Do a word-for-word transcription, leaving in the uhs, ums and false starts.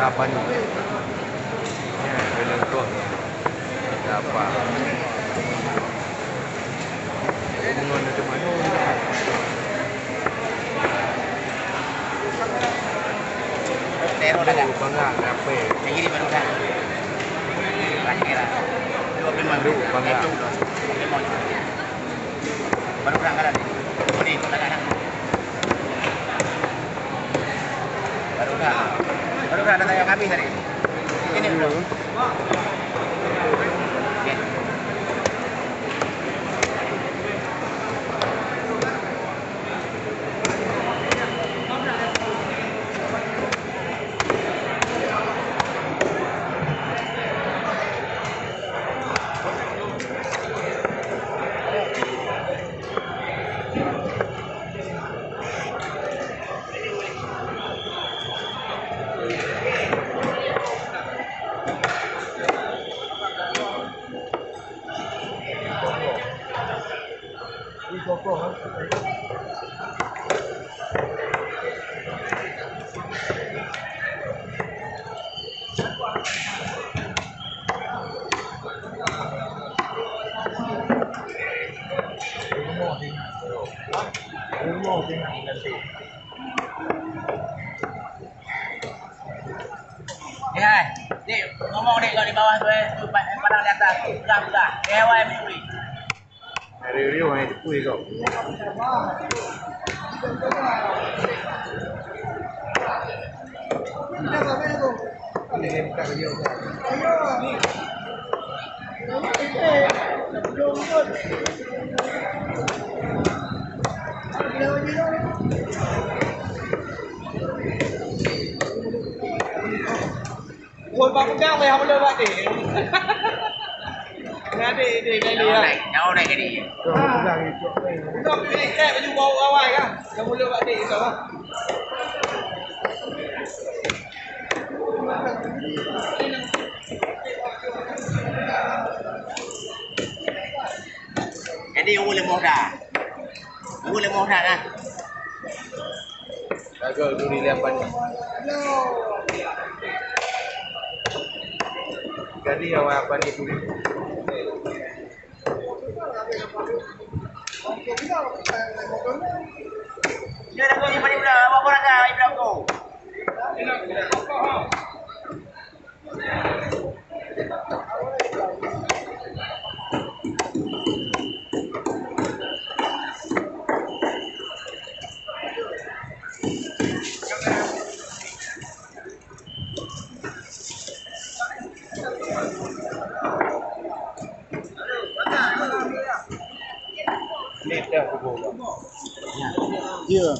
Apa ni? Ya, kena tuh. Ada apa? Hubungan macam mana? Terus dah. Bangga, apa? Lagi ni baru dah. Terakhir lah. Dua puluh lima. Dua puluh lima. Baru dah kan? Ni, dah kan? Baru dah. Baru dah, dah tayang habis tadi. Ini belum. Okey. Eh, hai. Dek, ngomong dek, kalau di bawah tu, eh, tu pa-, padang di atas tu, pegang, pegang. Eh, wai, mui, mui. Riuh-riuh, eh, tepui kau. Woi, bak pegang payah bela bak dek. Ngadek dek kali ya. Nyawa naik, nyawa naik jadi. Udah pilih cek baju bau awai kan. Yang mula bak dek itu lah. Jadi, uleh moh dah. Uleh moh dah, dah. Gagal duri lé Apani. Jadi, awak Apani duri. Dia dah kau simpan di belah, awak pun ada di belah kau. Ni dah pukul. Ya.